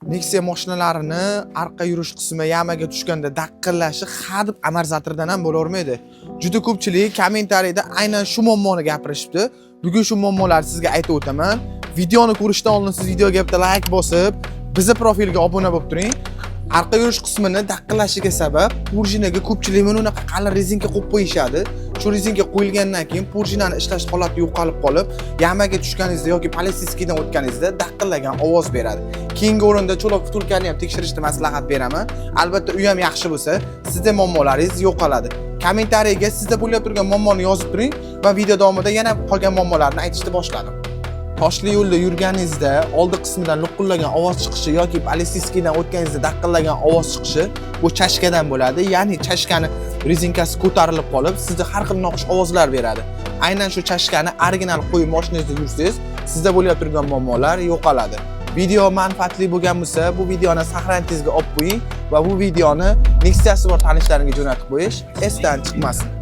Nexia mashinalarini arqa yurish qismi яма ga tushganda daqillashi hadeb amortizatordan ham bo'lavermaydi. Juda ko'pchilik kommentariyda aynan shu muammoni gapirishibdi. Bugun shu muammolarni sizga aytib o'taman. Videoni ko'rishdan oldin siz videoga bitta layk bosib, bizni profilga obuna bo'lib turing. Arqa yurish qismini daqillashiga sabab пружина ga ko'pchilik mana unaqa qalin rezinka qo'yib qo'yishadi. Shu rezinka qo'yilgandan keyin пружина ni ishlash holati yo'qolib qolib, яма ga tushganingizda yoki полицейский dan o'tganingizda daqillagan ovoz beradi. Keyingi o'rinda cho'loq втулка ni ham tekshirishni maslahat beraman. Albatta, u ham yaxshi bo'lsa, sizda muammolaringiz yo'qoladi. Kommentariyga sizda bo'layotgan turgan muammoni yozib turing va video davomida yana qolgan muammolarni aytishni boshladim. Toshli yo'lda yurganingizda oldi qismidan luquillagan ovoz chiqishi yoki полицейский dan o'tganingizda daqillagan ovoz chiqishi bu чашка dan bo'ladi. Ya'ni чашка ni rezinkasi ko'tarilib qolib, sizda har xil noxush ovozlar beradi. Aynan shu чашка ni original qo'yib mashinangizda yursangiz, sizda bo'layotgan turgan muammolar yo'qoladi. Video manfaatli bo'lgan bo'lsa, bu videoni сохранить ingizga olib qo'ying va bu videoni Nexia'si bor tanishlaringga jo'natib qo'yish esdan chiqmasin.